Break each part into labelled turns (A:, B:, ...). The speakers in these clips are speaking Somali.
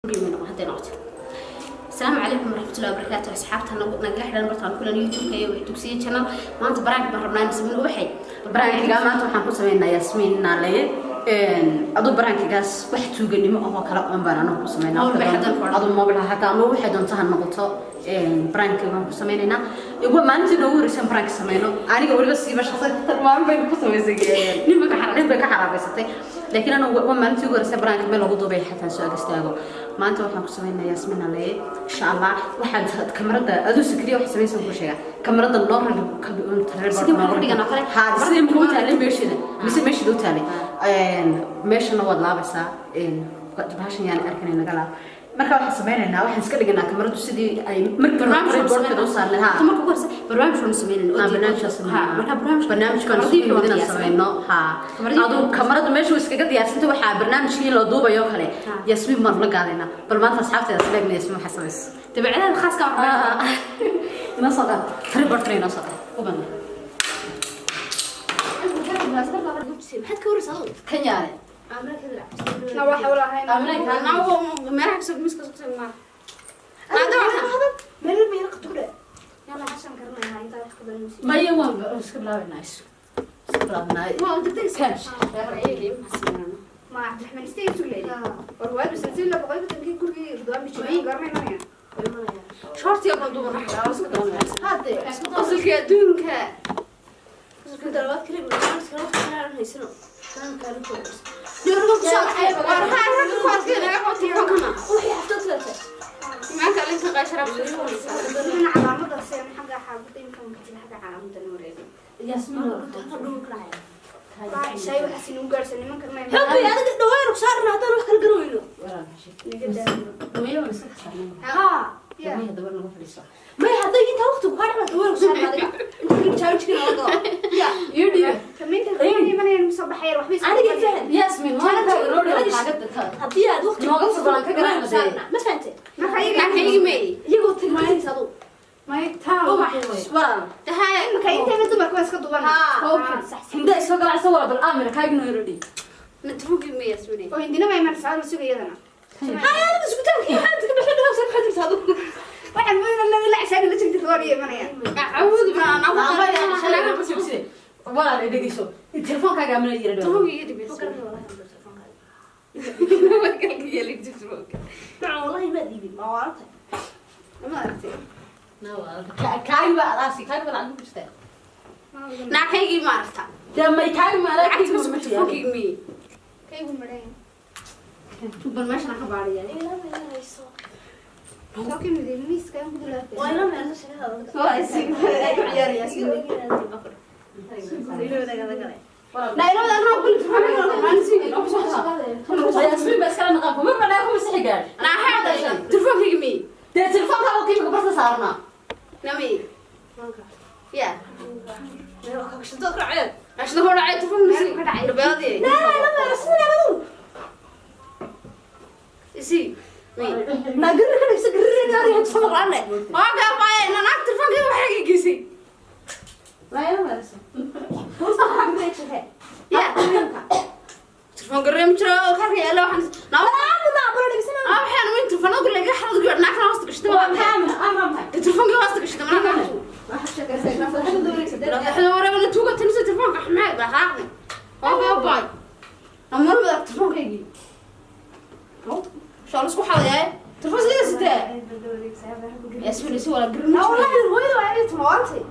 A: Hadday noqoto. Asalaamu calaykum waraxmatullahi wabarakaatu. Asxaabta nagaga xidhan bartaan kulan YouTube-ka iyo wax dugsiya channel, maanta prank baan rabnaa inaan sameyno. Ubaxay.
B: Prankiga maanta waxaan ku sameynaa Yasmiin Naaleeye. Adu prankigaas wax tuuganimo oo kale oon baan anagu ku sameynaa.
A: Mobile bay xadan ku odhan.
B: Adu mobile ha hataa ama waxay doonto ha noqoto, prankiga waan ku sameynaynaa. Waa maalintii noogu horreysay prank sameyno. Aniga weliba siiba shaqsa maalin baynu ku samaysay.
A: Nin bay ka xaraabay.
B: Nin bay ka xaraabaysatay, laakiin anagu waa maalintii ugu horreysay prank meel lagu duubay xataa soo ag istaago. Maanta waxaan ku sameynaa Yasmiin Naaleeye, insha Allah. Waxaan kamarada aduu sikriya wax samaysan ku sheega kamarada noo rag.
A: Sidii waxaan ku dhigan oo kale.
B: Ha, sidii imika u taalay meeshada mise meeshada u taalay, meeshana waad laabaysaa. Bahashan yaan arkanay, naga laab. Marka waxaan sameynaynaa, waxaan iska dhiganaa kamaradu sidii ay markii
A: Barnaamij
B: hore boardkeeda u saarnay, ha.
A: Marka ugu horreysa barnaamij waanu sameynayna.
B: Ha, barnaamij waan sameynaa.
A: Ha, marka barnaamij
B: barnaamijkan
A: kamaradii
B: isku
A: waan
B: inaan
A: diyaarsanay.
B: sameyno, ha.
A: Kamaradii
B: Adu kamaradu meesha way iskaga diyaarsantay, waxaa barnaamijkii la duubayo kale.
A: Ha.
B: Yasmiin baan la gaadaynaa. Bal maanta asxaabteeda isleegna Yasmiin waxaa samaysa.
A: Dabeecadaha khaaska waxaa.
B: Inoo soo qaad tripodka, inoo soo qaad uban.
A: Maxaad ka waraysaa adigu?
B: Kan yaale.
C: Na waxa walahayn.
A: Meelaha kasoo miska soo ma.
C: Meel meel qatuule. Yalla, cashan karnaa inta wax ka badan.
B: Maya, waan iska bilaabaynaa, iska bilaabanaa.
A: Waa degdeg iska.
C: Ma Cabdiraxmaan istay suglay. War waa bisan si la boqol kontonkii gurigii Ridwaan bijimay garanaynaya.
A: Shortiga baan duuban xagaa iska daranaya.
C: Hade.
A: Qosolka adduunka. Qosolka dalawaad kale ma iska waqti haysano. War ha ragga ku adkay naga qabo telefonkana. Imaanka alinka qaysharab soo
C: Ina calaamada seen xagga xaabada inta ka jira xagga calaamada wareegay.
B: Yasmiin.
C: Waa shay waxa sinuu gaarsan nimanka ma.
A: Xubbi, adiga dhawaan ku saarna haddaan wax kala garan weyno.
B: Dhaweeyo waan iska saarnay.
A: Ha.
B: Dhaweeyo dabar nagu fadhiiso.
A: May, hadday inta waqti ku hadhana dhawaan ku saarna adiga. Inta kale challenge kana wado. Ya.
B: Iyo dhiyo.
C: Samaynta imanayaan soo baxayaan waxba.
A: Aniga fahan.
B: Yasmiin, maanta noo dhigo kaagada.
A: Haddii aad waqti
B: Nooga furbalan ka garanayno dee.
A: Ma fahantay?
C: Marka iyaga
A: Iyaga may. Iyagoo tilmaamaysa adigu.
C: May taa.
B: Walaal.
C: Marka intayna dumarka waa iska duban.
B: Hinda isoo galacsa walaal, bal Aamina kaagi noo yaro dhiib.
C: Oo hindina ma iman saal suga iyadana.
A: Hay, adiga isbitaalka maxaad ka bixin dhaw soo xadirta adigu.
C: Waxaan moodaa la la cashaan la jirta Ridwaan iyo imanaya.
B: Walaal, i dhegeyso, telefoonkaaga Aamina yara dhiib.
A: Wallahi ma dhiibin, ma waarantay.
C: Ma aragtay.
B: Kaagi baa adaasi, kaagi baa lacag ku jirtaa.
A: Naakaygii ma aragta.
B: Dee may, kaagi ma
A: Lacagta ma telefonkaygi may.
C: Kaygu maray.
A: Bal meeshan ka baariyaa.
C: Soo kimid miiska ku dulaafay.
A: Waa isig ay ku ciyaarayaan. La ila wada anaa kulli telefonkayga aan siin oo soo soo.
B: Yasmiin baa iskala naqaan kuma banaa kuma sixi gaar.
A: Naa hada telefonkaygi may.
B: Dee telefoonkaaga qiimka barta saarnaa.
A: Nami. Ya. Ashada ku dhacay telefonkaygi
C: Meel ka dhacay.
A: Dhabeeladii.
B: La la la, sida adu.
A: Isi. May.
B: Na gari ka dhigsa gari gari soo maqlaanay.
A: Waa gaabay naag telefonkayga waxay geysay.
B: La la.
A: Ya. Telefoon gareem jiro karka yaalo waxaan naa
B: Naa
A: ah waxaan weyn telefoonada guriga laga xado guriga naag hoosta gashtay.
B: Waa maxaa amra maxay?
A: Telefoonka hoosta gashtay mana naag. Waxaa wareegana tuuga tanisa telefoonka xamaad baa raaqni. Waa gaabay. Amar wada telefoonkaygii. Shaa isku xadayaa. Telefoon sidee sidee? Yasmin si wala garin.
C: Na wallahi hooyada waa inay tumaantay.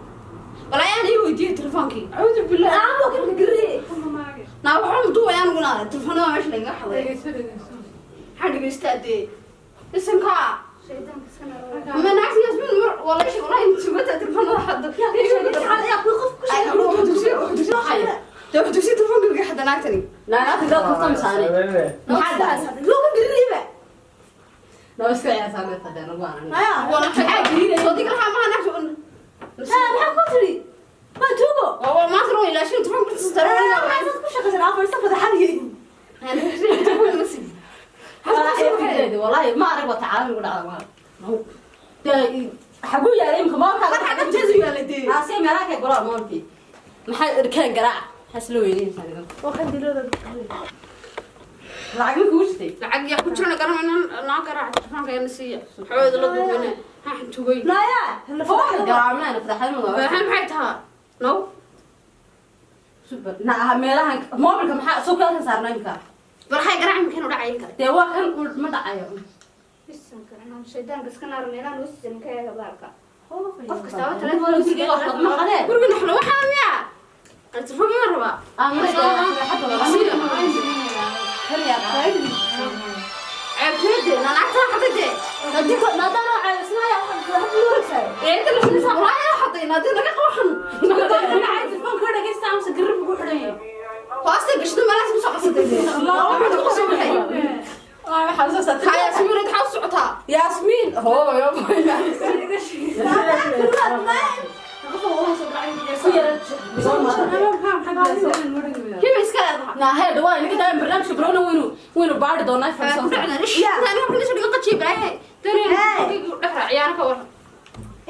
A: Wala ayaan ii weydiiyey telefoonkii. Acuudu billah.
B: Aamo kan gari.
A: Naa waxaan duubay aniguna telefoonada meesha lagaga xaday. Maxaan dhegeystaa dee? Isanka.
C: Shaydaanka iska naro.
A: Ma naagta Yasmin mar walaashay wallahi tugata telefoonada xadda. Dugsiga telefoonka xadda naagtani.
B: Naagta dad kafta misaane. Maxaa dhacay?
A: Looga gariiba.
B: Noo iska ciyaarsaa mid hadee nagu aanan.
A: Wala
B: Maxaa gelinaya?
A: Soo dig lahaa maha naagta.
B: Maxaa ku tiri? Waa tuugo.
A: Waa maanta waa ilaashin telefoonka
B: Maxaad ku shaqaysan afar safar xadigi. Wallahi ma arag wata caalami ku dhacda waa. Dee xaguu yaalay imka moolkaaga?
A: Xagteedu yaalay dee.
B: Aasee meelaha kay golaa moolkii. Maxaa irkaan garaac? Maxaa isla weynaysaa nimanka?
C: Waa kan dilada.
B: Lacag ma kugu jirtay?
A: Lacag yaa ku jirana garanayna naa garaac telefoonka yana siiya xooda la duubina ha xantugay.
C: Naaya.
B: Garaamna fadaxad ma
A: Waxay maxay tahay no?
B: Super na meelahan mobilka maxaa soo kala saarnaa imka?
A: War hay garaac imkeen u dhacay kale.
B: Dee waa kan ma dhacayo.
C: Shaydaanka iska naar meelaan usisan ka eega baalka. Qof kasta oo
B: guriga wax laguma qadee.
A: Guriga naxlo waxaa miyaa aan telefoonka ma rabaa. Ceebteede na naagta xadade ee inta la xidhiidha walaahi la xaday naadi laga qaban. Hoosta gashto meelahaas ku soo qabsatay waxaad ku soo baxay. Haa Yaasmiin, waxaa u socotaa.
B: Yaasmiin hooyo.
A: Kiba iska leedahay.
B: Naahe dhawaa inaga daaya barnaamijka barowna waynu waynu baari doonaa.
A: Ku dhacna ish intaan wax kala soo dhigan qajiib raaye tani dhex raaciyaana ka waran.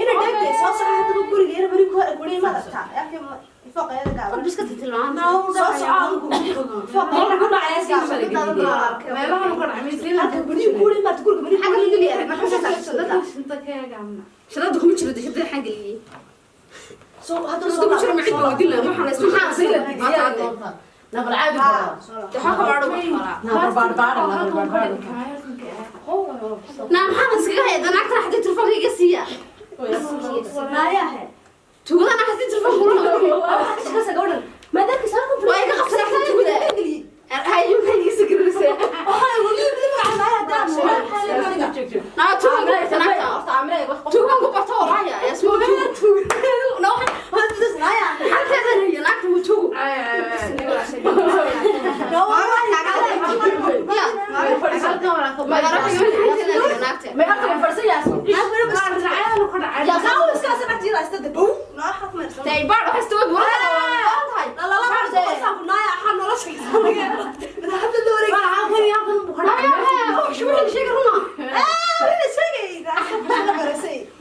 C: Ina dhegtay soo soco haddaba guriga ina bari ku guriga ma aragtaa yaaki fooqeeda gaaban.
A: Qod biska tilmaanta.
C: Soo soco adigu.
B: Mobilka ku dhacaya si
C: Guriga maarta guriga bari.
A: Xagga la geliyaa maxaa soo shadada kuma jiro shadada xagga geliyay.
C: Soo hadda
A: shadada kuma jiro ma cid baa wadin lahaa waxaan la isku
B: nabal caadi.
A: Waxaa ka baadho wax qalaa.
B: Nabal baarbaara nabal baarbaara.
A: Naa maxaa la iskaga hayaa naagtan xadii telefoonka iga siiya.
C: Naayahe.
A: Tugadana xadii telefoonka kula
C: Waxa ka gabadhan maadaama soo
A: waa iga qabsaday xadii tugada hayo maxay iga sigirisay. Naa tugan ku barta naagta tugan ku barta walaahi Yaasmiin tugu naa xanteedan hayo naagta wuu tugu.
B: May halka ma fadhisan Yaasmiin?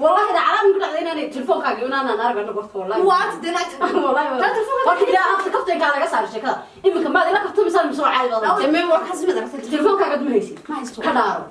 B: Wallahi da calaam ku dhacday inaanay telefoonkaaga inaanaan arag goorta wallahi wallahi horta ilaa aad kaftaygaa laga saaray sheekada iminka maad ila kaftamaysaa mise waa caadi baad telefoonkaagad ma haysid ka dhaaro.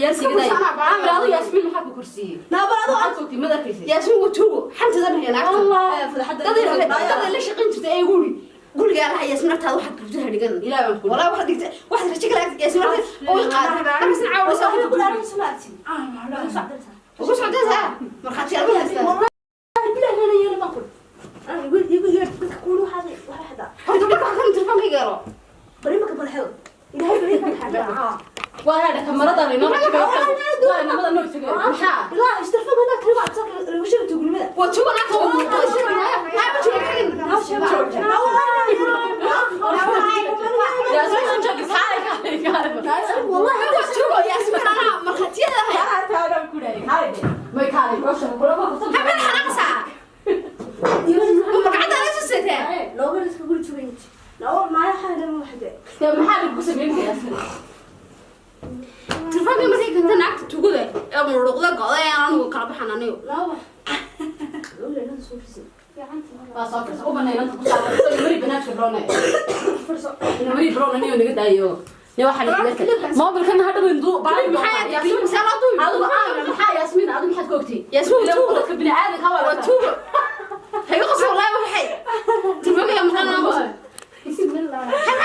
B: Yaasmiin maxaa ku korsiiyey?
A: Yaasmiin wuu tuugo xantidan haya naagta dad la shaqayn jirtay ee guri guriga laha Yaasmiin hortaada waxaad gurdaha dhigan walaa waxaad dhigtay waxaad rajo kale Yaasmiin hortaada oo qaad markaasna caawisa ugu socdaysaa markhaati aad haystaa. Horta marka kan telefoonka galo.
B: Waa hadha kamarada inoo waa inamada noo isaga maxaa.
A: Waa tuugo naagta waa
B: Yaasmiin joog kaalay kaalay kaalay.
A: Waa tuugo Yaasmiin anaa markhaatiyada haya.
B: May kaalay goosha kula ma qabsan.
A: Habeen xanaaqsaa ma magacada ala soo seetaa.
B: Dee maxaa lagu sameyn Yaasmiin?
A: Telefoonka markay keento naagta tugada ee muruqda go'day ee anigu kala baxan anigu.
B: Waa soo firsa u banay inanta ku saaran mari banaadka brown mari brown aniyo naga daayo ne waxa la leeyahay mobilkan hadda intuu baa.
A: Maxaa Yaasmiin see loo duubi?
B: Adigu maxaa Yaasmiin adigu maxaad ka ogtay?
A: Yaasmiin
B: Ilaa
A: tuugo.
B: dadka bini aadamka waa
A: Waa tuugo hayga qosol wallaahi waxay telefoonka maqan maxaa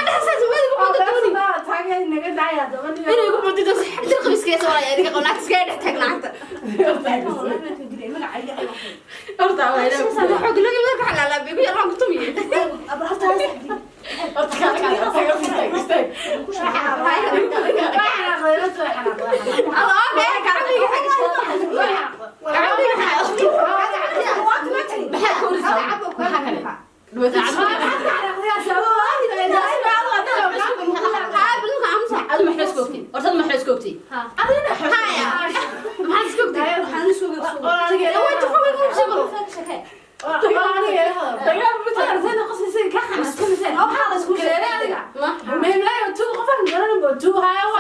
A: dhexaysaa tuugada ku wada dooni inay ku wada dooni xabdir qabiiskeesa walaa adiga qabo naagta iskaga dhex taag naagta.
B: Horta waa ilaa
A: Xoog laga marka xalaala bigu yaraan ku tumiye.
B: Horta kaale kaale istaag istaag.
A: Allah okay gacmiga gacmiga
B: Maxaa ka orisa maxaa kale adu maxaa isku ogtay? Horta adu maxaa isku ogtay?
A: Haya, maxaad iska ogtahay? Way telefoonka igu soo galo.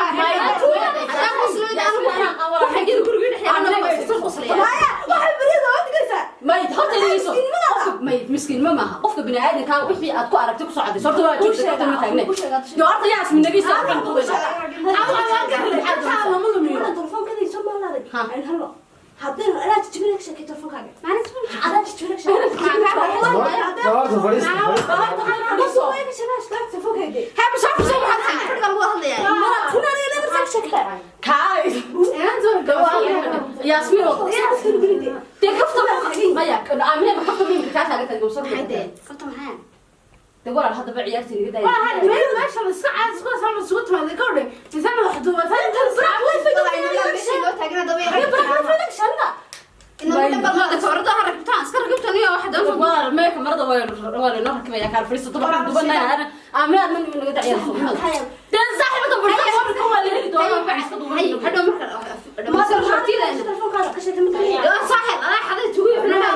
A: Haddaan qoslo, anigu waxaan jiri guriga dhex yaala, anigu waan qoslaya.
B: May, horta dhegeyso. Qofka may miskiin ma maaha. Qofka bini aadamka wixii aad ku aragtay ku soo cadayso. Horta waa joogta kaftan ma taagne. Yo, horta yaa ismi nageysa waxaan duubayna.
D: Horta fadhiista, fadhiista.
A: Haa, soo fadhiiso, waxaad fadhiga lagu hadlayaa.
B: Kaay. Yaasmiin oo dee kaftan maya, Aamine, ma kaftan mimka kaa taagan tahay soo
A: Maxay dee? Kaftan maxay?
B: Dee walaal, haddaba ciyaartii naga daaya.
A: Meesha loo taagna daba yar. Inuu dhanba kamarada ha rakibtaan, iska rakibtaan iyo waxa doonta.
B: Walaal, mee kamarada waa lainoo rakibaya. Kaal fadhiisto, dumarka dubanayna. Aamine, aad man naga da ciyaarto. Dee saaxiibada fadhiisto, mobilka waa la heli doonaa, waxaan iska duuban.
A: Hay, hadhow marka dhamaystir shortida. Yaa saaxiib, adaa xaday tuugi xunaha.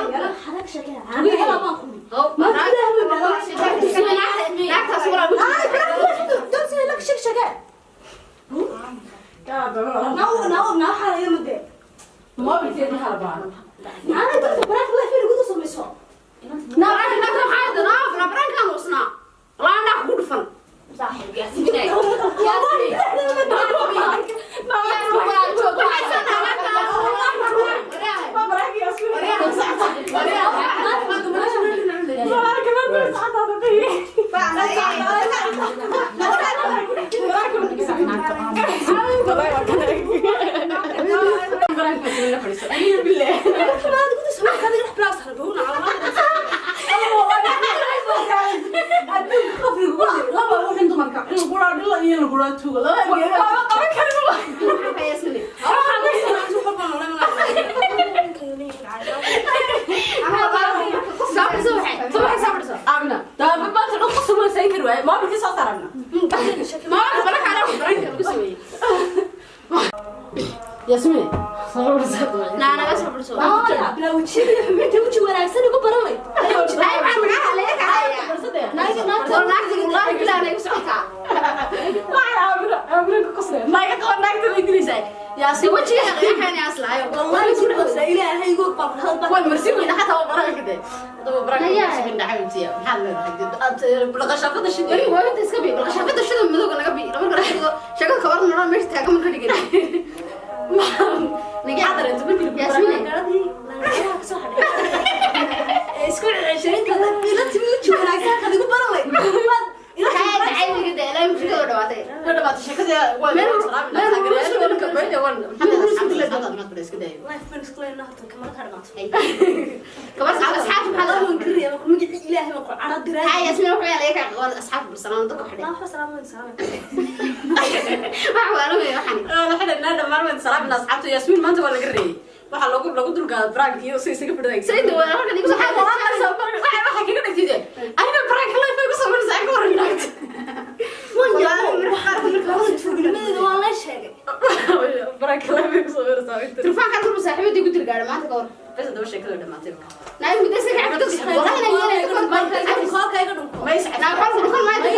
A: Naagtaas walaa wajig.
B: Mobilkeeda ha la baaro.
A: Naagta maxay doonaa? Baraankaan usnaa. Walaa naag ku dhufan.
B: Aamina, daa maanta dhan qosol waan sayn kari waaye. Mobilkii soo saar, Aamina. Yaasmiin, soo fadhiiso. Yasmiin maanta waa laga reeyay, waxaa lagu dulgaada brank iyo si isaga fidhay. Waxaa kaga dhigtide aniga brank life ay ku samaynaysaa ka waran naagta. Brank life ay ku samaynaysaa.
A: Telefoonkaan marba saaxiibadii ku dirgaadha maanta ka hor.
B: Bas, haddaba sheekadu way dhamaatay.
A: Naag muddo iska kacay dadka. Wallahi inaan yeelay
B: Mays.
A: Naa waxaa ku dhufan maayo.